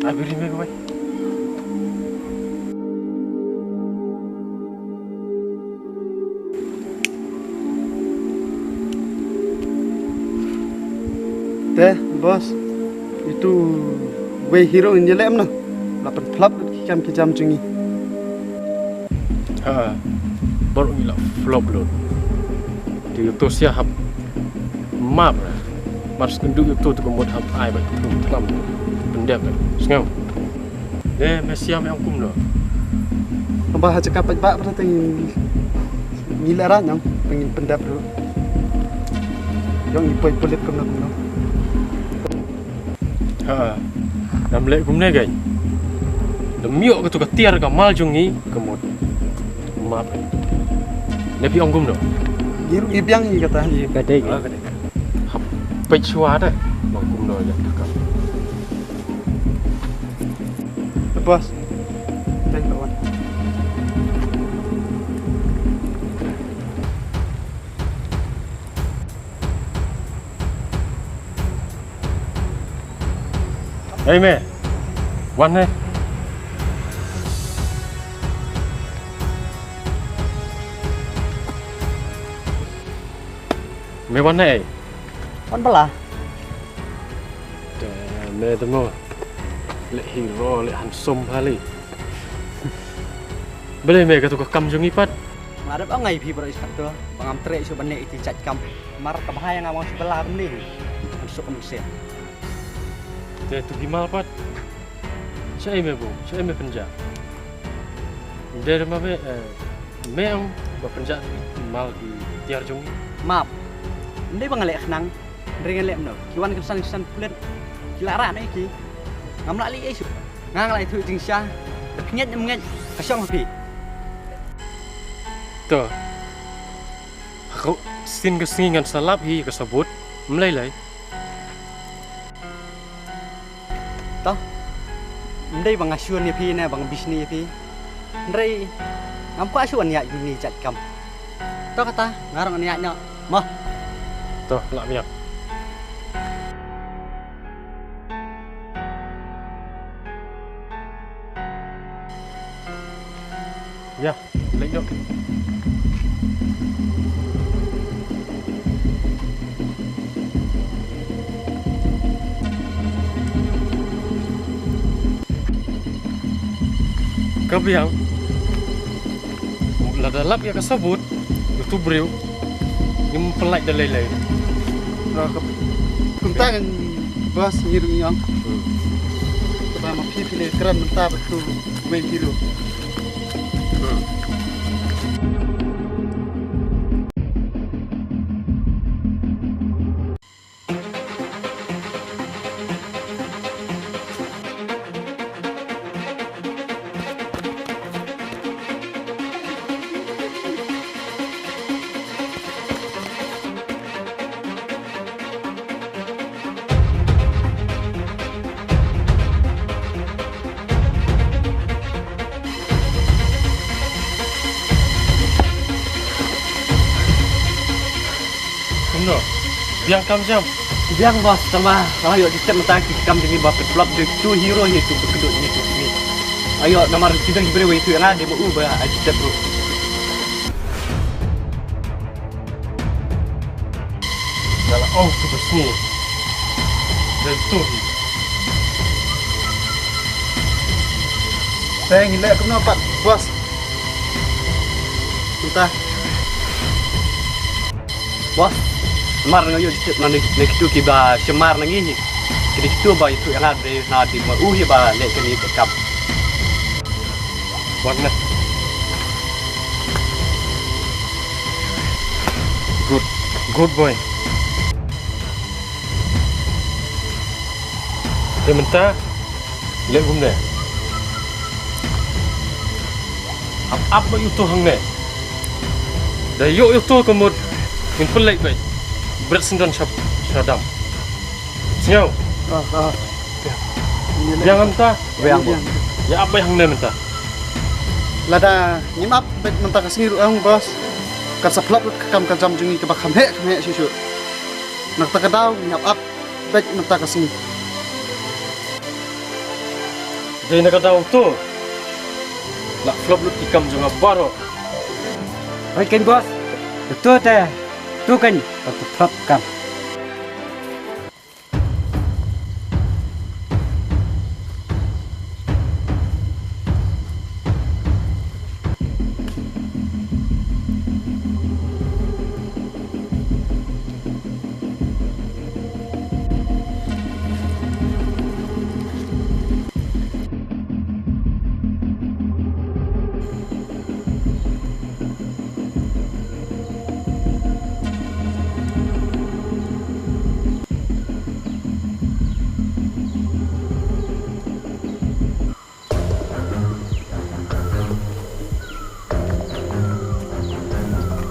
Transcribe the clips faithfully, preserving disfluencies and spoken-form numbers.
Abi ri me kawai. Te, boss, itu wei hero in yelem na. La pynphlop ki kam ki jam jong ngi. Ha, baroh ngi la flop lut. Te ïa uto sia hap map ra. Mar sngewduk ïa uto te ka mut hap ai bad kum tlam. Pyndep ra. Sngew. Eh, me sia me ong kumno? Ba ha jaka pat ba pra te ngi, ngi la ra nyang pengin pyndep ru. Ïong i poi pulit kumno kumno. Ha. Ngam leh kumne kai. Lem ïoh katu ka tiar ka mal jong ngi ka mut. Map. Ne phi ong kumno? Ngi ruh ngi biang ngi kata. Ka dei. Ha, ka dei. Hap peit shuwa te. Ong kumno ïa ka. Boss. Thank you, Wan. Ei me. Wan ne. Me wan ne ei. Wan bala. Te me te mo. Le hero le handsome hali. Bele me katu ka kam jong i pat. Nga dep ong ngai phi bro is katu. Ba ngam treh shu ban leh iti jait kam. Mar ka bha ïa nga wan shu bala kumne. Ngan suk kum sen. Te tu ki mal pat. Shaei me bu, shaei me pynjah. Ym dei ma me, eh, me ong ba pynjah mal ki tiar jong. Map. Ym dei ba nga leh khnang. Ring leh mno. Ki wan kynsan kynsan pulit. Ki la rah ne ki. Ngam lah leh ei shuh. Nga nga lah ithuh jingshisha. Ba khñiat ym ngeit. Ka shong ha phi. To. Ha ka sien ka sngi ngan sa lap hi ka sabut. Ym lei lei. To. Ym dei ba nga shu wan ïa phi ne ba nga bishni ïa phi. Hynrei ngam kwah shu wan ïaid ïa une jait kam. To kata, nga ruh ngan ïaid noh. Mo. To, lah biang. Ïa, leit noh. Ka biang. Lada lap ïa ka sabut, utu briew ngim pynlait da lei lei. Kumta ngan bas ngi ruh ngi ong. Hmm. Kata ma phi phi le kren mynta ba tu wei phi ruh. Hmm. Kumno? Biang kam jam? Biang boss, tang ba nga la ïoh jingtip mynta ki kam jong ngi ba pynphlop, dei tu hero hi tu ba kynduh ngi tu sngi. Ayo namar ki dang ki briew ïa tu ïa nga, dei ma u ba ai jingtip ruh. Nga la ong tu ba sngi. Dei tu hi. Te ngi leh kumno pat boss? Mynta. Boss, namar nga ïoh jingtip na ne, ne kitu kiba sumar na ngi hi. Kine kitu ba ïathuh ïa nga dei na dei ma u hi ba leh kane ka kam. Wan na. Good, good boy. Te mynta leh kumne. Ap ap ba ïuto hangne. Da ïoh ïuto ka mut ngin pynleit beit. Bret syndon shap shadam. Sngew. Ah, ah. Biang mynta. Biang. Ïa ap beit hangne mynta. Lada ngim ap beit mynta ka sngi ruh ong boss. Kan sa phlop lut ka kam ka jam jong ngi kaba kham heh kham heh shisha. Na kata ka daw ngin ap ap beit mynta ka sngi. Dei na ka daw to la phlop lut ki kam jong nga baroh. Hoi ken boss, to te, to ken, to phlop kam.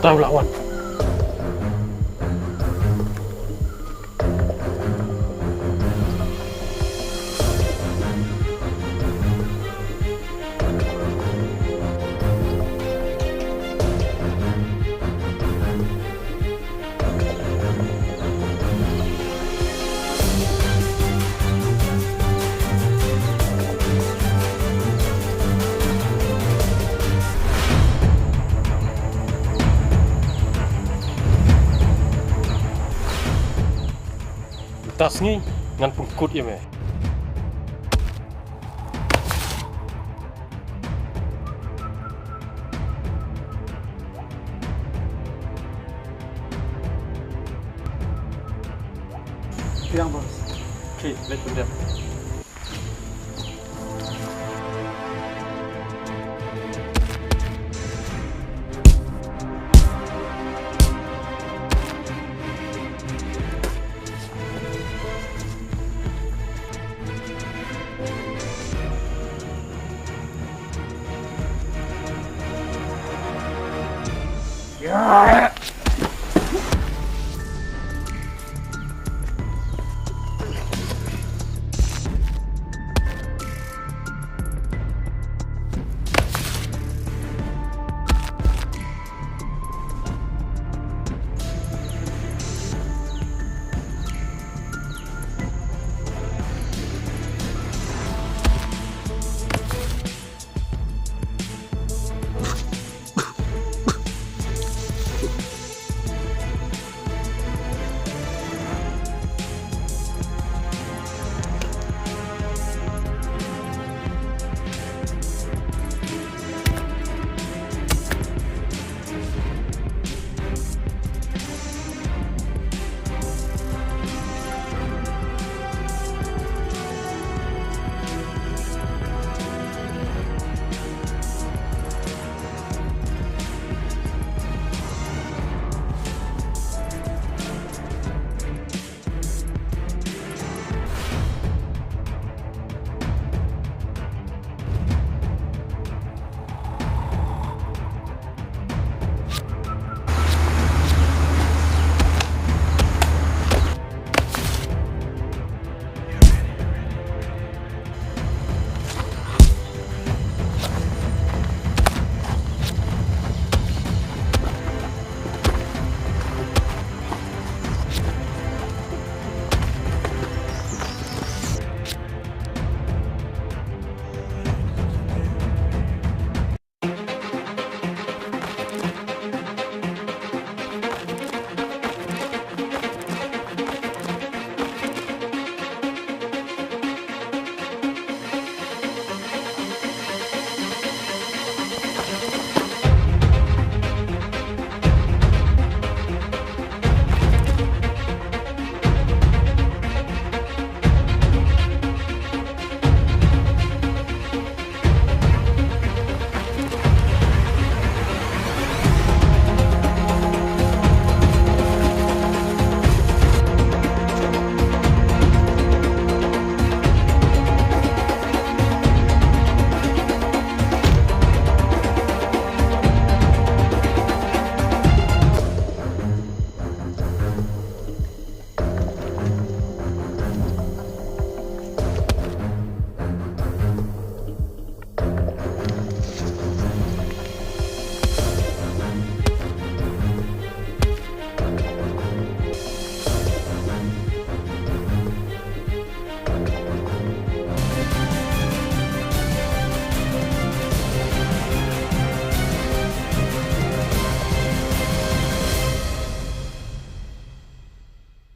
Tau la wan. Mynta sngi ngan pynkut ïa me. Biang, boss. Okay, leit pyndep.